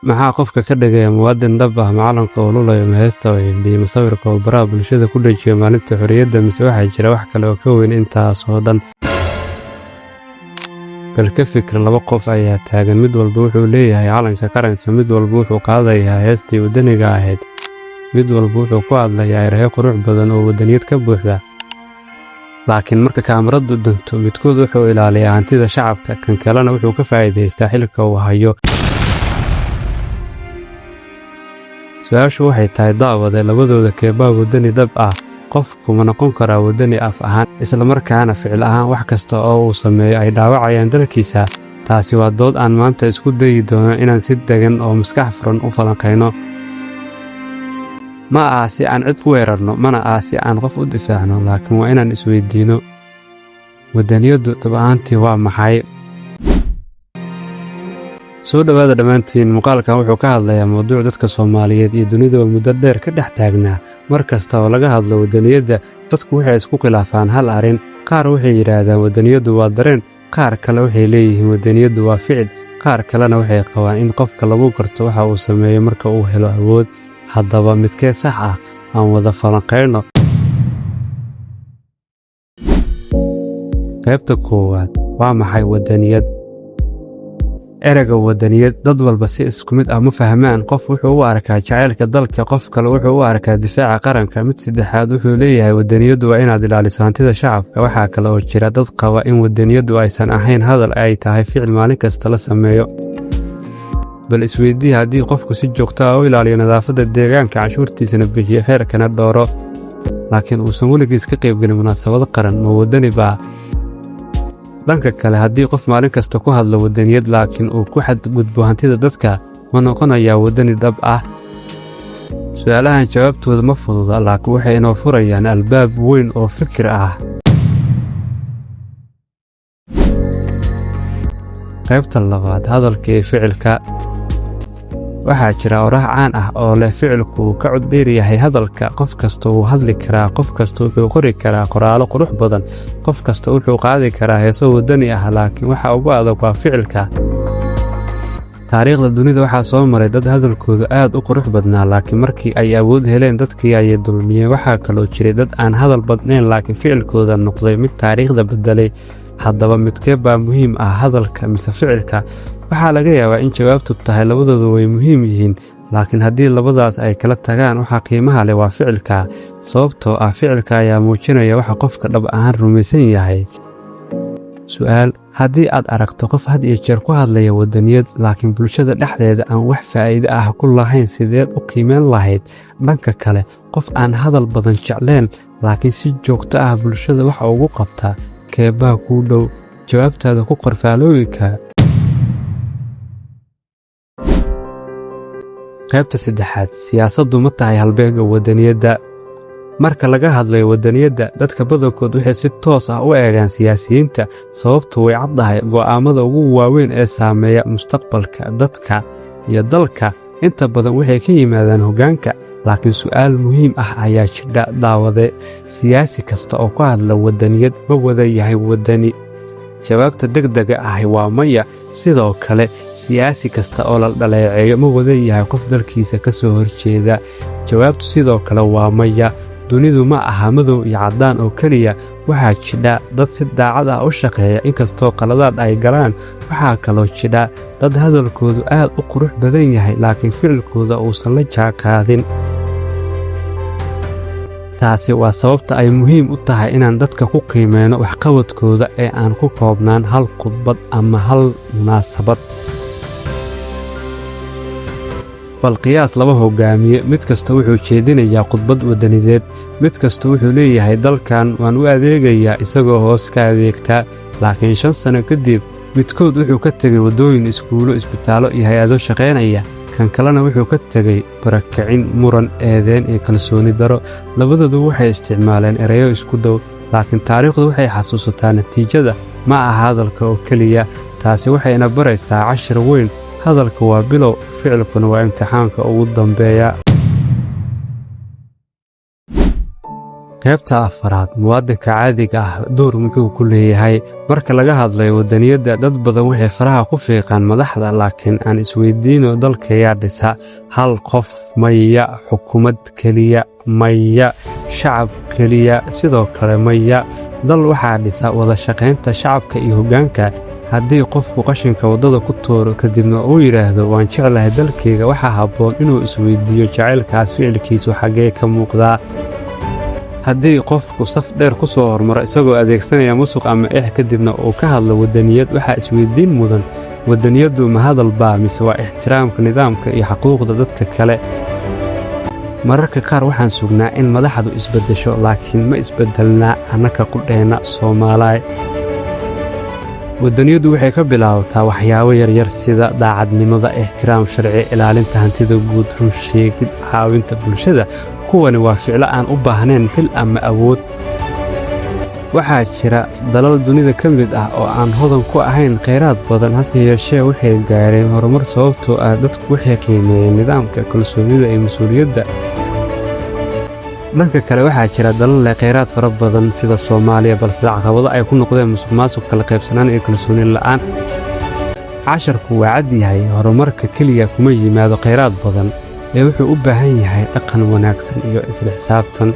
Maxaa qofka ka dhigaya muwaadin dhab ah? Ma calanka oo lulayo, ma heesta oo xifdiyo, ma sawirka oo baraha bulshada ku dhejiyo maalinta xorriyadda, mise waxaa jira wax kale oo ka weyn intaas oo dhan? Bal ka fikir: laba qof ayaa taagan. Mid walba wuxuu leeyahay calanka qaranka, mid walba wuxuu qaadayaa heestii waddaniga ahayd, mid walba wuxuu ku hadlayaa erayo qurux badan oo waddaniyad ka buuxda. Laakiin marka kaamaradu danto, midkood wuxuu ilaaliyaa hantida shacabka, kan kalena wuxuu ka faa'iidaystaa xilka uu hayo. Su-aashu waxay tahay, daawade, labadooda keebaa waddani dhab ah? Qofku ma noqon karaa waddani af ahaan, islamarkaana ficil ahaan wax kasta oo uu sameeyo ay dhaawacayaan dalkiisa? Taasi waa dood aan maanta isku dayi doono inaan si degan oo maskax furan u falanqayno. Ma aha si aan cid u weerarno, mana aha si aan qof u difaacno, laakiin waa inaan isweydiinno: waddaniyaddu dhab ahaantii waa maxay? Soo dhowaada dhammaantiin. Muuqaalkan wuxuu ka hadlayaa mawduuc dadka Soomaaliyeed iyo dunidaba muddo dheer ka dhex taagnaa. Mar kasta oo laga hadlo waddaniyadda, dadku waxay isku khilaafaan hal arrin. Qaar waxay yidhaahdaan waddaniyaddu waa dareen, qaar kale waxay leeyihiin waddaniyaddu waa ficil, qaar kalena waxay qabaan in qofka lagu garto waxa uu sameeyo marka uu helo awood. Haddaba, midkee sax ah? Aan wada falanqayno. Qaybta koowaad: waa maxay waddaniyad? Ereyga waddaniyad dad walba si isku mid ah ma fahmaan. Qof wuxuu u arkaa jacaylka dalka, qof kale wuxuu u arkaa difaaca qaranka, mid saddexaad wuxuu leeyahay waddaniyaddu waa inaad ilaaliso hantida shacabka. Waxaa kale oo jira dad qaba in waddaniyaddu aysan ahayn hadal, ay tahay ficil maalin kasta la sameeyo. Bal isweydii: haddii qofku si joogto ah u ilaaliyo nadaafadda deegaanka, canshuurtiisana bixiyo, xeerkana dhowro, laakiin uusan weligiis ka qaybgelin munaasabado qaran, ma waddani baa? Dhanka kale, haddii qof maalin kasta ku hadlo waddaniyad laakiin uu ku xadgudbo hantida dadka, ma noqonayaa waddani dhab ah? Su'aalahan jawaabtooda ma fududa, laakiin waxay inoo furayaan albaab weyn oo fikir ah. Qaybta labaad: hadalka iyo ficilka. Waxaa jira oraah caan ah oo leh "Ficilku wuu ka cod dheer yahay hadalka." Qof kasta wuu hadli karaa, qof kasta wuxuu qori karaa qoraallo qurux badan, qof kasta wuxuu qaadi karaa heeso waddani ah, laakiin waxa ugu adag waa ficilka. Taariikhda dunida waxaa soo maray dad hadalkoodu aad u qurux badnaa, laakiin markii ay awood heleen dadkii ayay dulmiyeen. Waxaa kaloo jiray dad aan hadal badnayn laakiin ficilkooda noqday mid taariikhda beddelay. Haddaba, midkee baa muhiim ah, hadalka mise ficilka? Waxaa laga yaabaa in jawaabtu tahay labadoodu way muhiim yihiin, laakiin haddii labadaas ay kala tagaan, waxa qiimaha leh waa ficilka, sababtoo ah ficilka ayaa muujinaya waxa qofka dhab ahaan rumaysan yahay. Su'aal: haddii aad aragto qof had iyo jeer ku hadlaya waddaniyad laakiin bulshada dhexdeeda aan wax faa'iido ah ku lahayn, sideed u qiimeyn lahayd? Dhanka kale, qof aan hadal badan jecleen laakiin si joogto ah bulshada wax ugu qabta, keebaa kuu dhow? Jawaabtaada ku qor faalooyinka. Qaybta saddexaad: siyaasaddu ma tahay halbeegga waddaniyadda? Marka laga hadlayo waddaniyadda, dadka badankood waxay si toos ah u eegaan siyaasiyiinta. Sababtu way caddahay: go'aammada ugu waaweyn ee saameeya mustaqbalka dadka iyo dalka inta badan waxay ka yimaadaan hoggaanka. Laakiin su'aal muhiim ah ayaa jidha, daawade: siyaasi kasta oo ku hadla waddaniyad ma wada yahay waddani? Jawaabta degdega ahi waa maya. Sidoo kale, siyaasi kasta oo la dhaleeceeyo ma wada yahay qof dalkiisa ka soo horjeeda? Jawaabtu sidoo kale waa maya. Dunidu ma aha madow iyo caddaan oo keliya. Waxaa jidha dad si daacad ah u shaqeeya inkastoo qaladaad ay galaan. Waxaa kaloo jidha dad hadalkoodu aad u qurux badan yahay laakiin ficilkooda uusan la jaanqaadin. Taasi waa sababta ay muhiim u tahay inaan dadka ku qiimeyno waxqabadkooda ee aan ku koobnaan hal khudbad ama hal munaasabad. Bal qiyaas laba hoggaamiye. Mid kasta wuxuu jeedinayaa khudbad waddanideed, mid kasta wuxuu leeyahay "Dalkan waan u adeegayaa" isagoo hoos ka adeegta. Laakiin 5 sano kadib, midkood wuxuu ka tegey waddooyin, iskuullo, isbitaallo iyo hay-ado shaqaynaya, kan kalena wuxuu ka tegey barakicin, muran, eedeyn iyo kalsooni daro. Labadoodu waxay isticmaaleen ereyo isku dhow, laakiin taariikhdu waxay xasuusataa natiijada, ma aha hadalka oo keliya. Taasi waxayna baraysaa cashir weyn: hadalka waa bilow, ficilkuna waa imtixaanka ugu dambeeya. Qaybta afaraad: muwaadinka caadiga ah door muxuu ku leeyahay? Marka laga hadlayo wadaniyadda, dad badan waxay faraha ku fiiqaan madaxda, laakiin aan isweydiino: dalka yaa dhisa? Hal qof? Maya. Xukuumad keliya? Maya. Shacab keliya? Sidoo kale maya. Dal waxaa dhisa wada shaqaynta shacabka iyo hoggaanka. Haddii qofku qashinka waddada ku tuuro, kadibna uu yidhaahdo "Waan jeclahay dalkayga," waxaa habboon inuu isweydiiyo: jacaylkaas ficilkiisu xaggee ka muuqdaa? Haddii qofku saf dheer ku soo hormaro isagoo adeegsanaya musuq ama eex, kadibna uu ka hadlo wadaniyad, waxaa isweydiin mudan: wadaniyaddu ma hadal baa mise waa ixtiraamka nidaamka iyo xuquuqda dadka kale? Mararka qaar waxaan sugnaa in madaxdu isbeddesho, laakiin ma isbeddelnaa annaka qudheenna, Soomaalaay? Wadaniyaddu waxay ka bilaabataa waxyaabo yaryar, sida daacadnimada, ixtiraam sharci, ilaalinta hantida guud, run sheegid, caawinta bulshada. Kuwani waa ficlo aan u baahnayn xil ama awood. Waxaa jira dalal dunida ka mid ah oo aan hodan ku ahayn khayraad badan, hase yeeshee waxay gaareen horumar sababtoo ah dadku waxay qiimeeyeen nidaamka, kalsoonida iyo mas'uuliyadda. Dhanka kale, waxaa jira dalal leh khayraad fara badan sida Soomaaliya, balse caqabado ay ku noqdeen musuqmaasuq, kala qaybsanaan iyo kalsooni la'aan. Casharku waa cad yahay: horumarka keliya kuma yimaado khayraad badan, ee wuxuu u baahan yahay dhaqan wanaagsan iyo isla xisaabtan.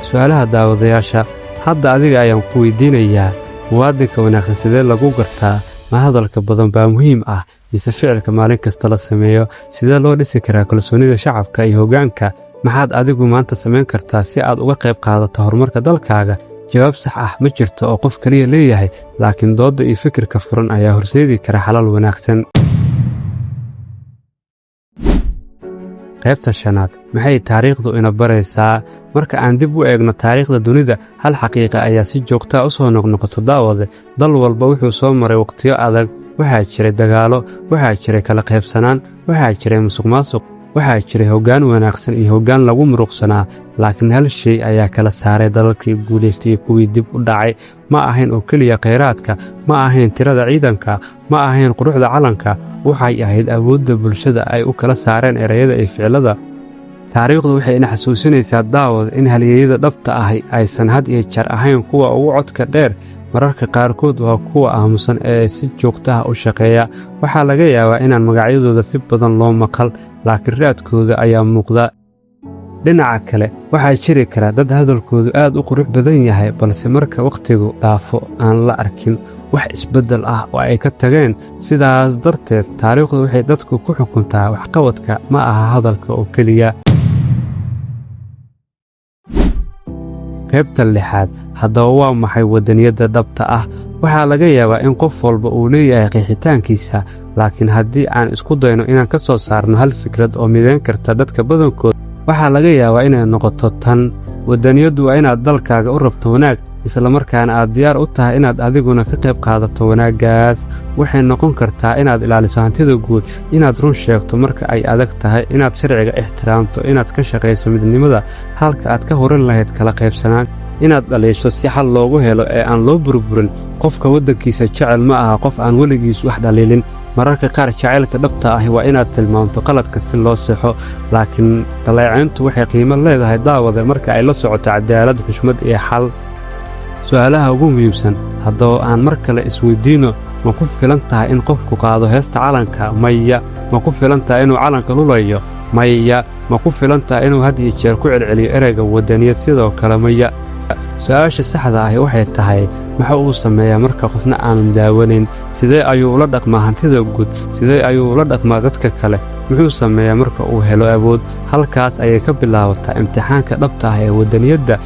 Su'aalaha daawadayaasha: hadda adiga ayaan ku weydiinayaa: muwaadinka wanaagsan sidee lagu gartaa? Ma hadalka badan baa muhiim ah mise ficilka maalin kasta la sameeyo? Sidee loo dhisi karaa kalsoonida shacabka iyo hoggaanka? Maxaad adigu maanta samayn kartaa si aad uga qayb qaadato horumarka dalkaaga? Jawaab sax ah ma jirto oo qof keliya leeyahay, laakiin doodda iyo fikirka furan ayaa horseedi kara xalal wanaagsan. Qaybta shanaad: maxay taariikhdu ina baraysaa? Marka aan dib u eegno taariikhda dunida, hal xaqiiqa ayaa si joogtaa u soo noqnoqoto, daawade: dal walba wuxuu soo maray wakhtiyo adag. Waxaa jiray dagaallo, waxaa jiray kala qaybsanaan, waxaa jiray musuqmaasuq, waxaa jiray hoggaan wanaagsan iyo hoggaan lagu muruqsanaa. Laakiin hal shay ayaa kala saaray dalalkii guulaystay iyo kuwii dib u dhacay. Ma ahayn oo keliya khayraadka, ma ahayn tirada ciidanka, ma ahayn quruxda calanka. Waxay ahayd awoodda bulshada ay u kala saareen ereyada iyo ficilada. Taariikhdu waxay ina xasuusinaysaa, daawad, in halyeeyada dhabta ahi aysan had iyo jeer ahayn kuwa ugu codka dheer. Mararka qaarkood waa kuwa aamusan ee si joogta ah u shaqeeya. Waxaa laga yaabaa inaan magacyadooda si badan loo maqal, laakiin raadkooda ayaa muuqda. Dhinaca kale, waxaa jiri kara dad hadalkoodu aad u qurux badan yahay, balse marka wakhtigu dhaafo aan la arkin wax isbeddel ah oo ay ka tageen. Sidaas darteed, taariikhdu waxay dadku ku xukuntaa waxqabadka, ma aha hadalka oo keliya. Qaybta lixaad: haddaba waa maxay wadaniyadda dhabta ah? Waxaa laga yaabaa in qof walba uu leeyahay qeexitaankiisa, laakiin haddii aan isku dayno inaan ka soo saarno hal fikrad oo midayn karta dadka badankood, waxaa laga yaabaa inay noqoto tan: wadaniyaddu waa inaad dalkaaga u rabto wanaag, islamarkaana aad diyaar u tahay inaad adiguna ka qayb qaadato wanaaggaas. Waxay noqon kartaa inaad ilaaliso hantida guud, inaad run sheegto marka ay adag tahay, inaad sharciga ixtiraamto, inaad ka shaqayso midnimada halka aad ka horan lahayd kala qaybsanaan, inaad dhaliisho si xal loogu helo ee aan loo burburin. Qofka waddankiisa jecel ma aha qof aan weligiis wax dhaliilin. Mararka qaar jacaylka dhabta ahi waa inaad tilmaamto qaladka si loo sexo. Laakiin dhaleecayntu waxay qiimo leedahay, daawade, marka ay la socoto cadaalad, xushmad iyo xal. Su'aalaha ugu muhiimsan: haddaba aan mar kale isweydiinno: ma ku filan tahay in qofku qaado heesta calanka? Maya. Ma ku filan tahay inuu calanka lulayo? Maya. Ma ku filan tahay inuu had iyo jeer ku celceliyo ereyga wadaniyad? Sidoo kale maya. Su-aasha saxda ahi waxay tahay: muxa uu sameeyaa marka qofna aanan daawanayn? Sidee ayuu ula dhaqmaa hantida guud? Sidee ayuu ula dhaqmaa dadka kale? Muxuu sameeyaa marka uu helo awood? Halkaas ayay ka bilaabataa imtixaanka dhabta ah ee wadaniyadda.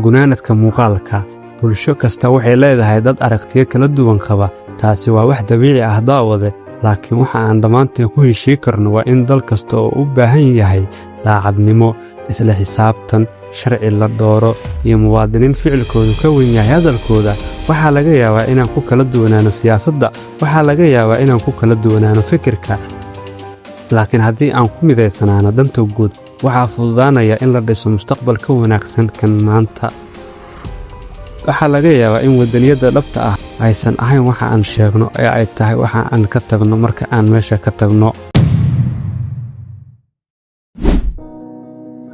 Gunaanadka muuqaalka: bulsho kasta waxay leedahay dad aragtiyo kala duwan qaba. Taasi waa wax dabiici ah, daawade, laakiin waxa aan dhammaanteen ku heshii karno waa in dal kasta oo u baahan yahay daacadnimo, isla xisaabtan, sharci la dhooro iyo muwaadiniin ficilkoodu ka weyn yahay hadalkooda. Waxaa laga yaabaa inaan ku kala duwanaano siyaasadda, waxaa laga yaabaa inaan ku kala duwanaano fikirka, laakiin haddii aan ku midaysanaano danta guud, waxaa fududaanaya in la dhiso mustaqbal ka wanaagsan kan maanta. Waxaa laga yaabaa in wadaniyadda dhabta ah aysan ahayn waxa aan sheegno, ee ay tahay waxa aan ka tagno marka aan meesha ka tagno.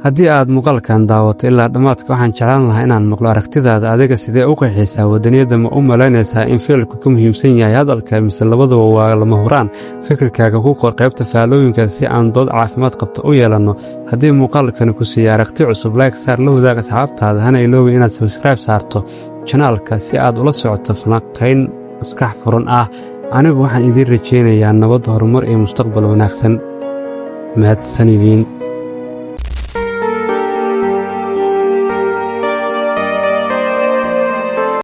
Haddii aad muuqaalkan daawato ilaa dhammaadka, waxaan jeclaan lahaa inaan maqlo aragtidaada. Adiga sidee u qeexaysaa wadaniyadda? Ma u malaynaysaa in ficilku ka muhiimsan yahay hadalka, mise labaduba waa lama huraan? Fikirkaaga ku qor qaybta faalooyinka si aan dood caafimaad qabta u yeelanno. Haddii muuqaalkani ku siiya aragti cusub, like saar, la wadaag asxaabtaada, hana iloobin inaad subscribe saarto channelka si aad ula socoto falanqayn maskax furan ah. Anigu waxaan idiin rajaynayaa nabad, horumar iyo mustaqbal wanaagsan. Mahadsanidin.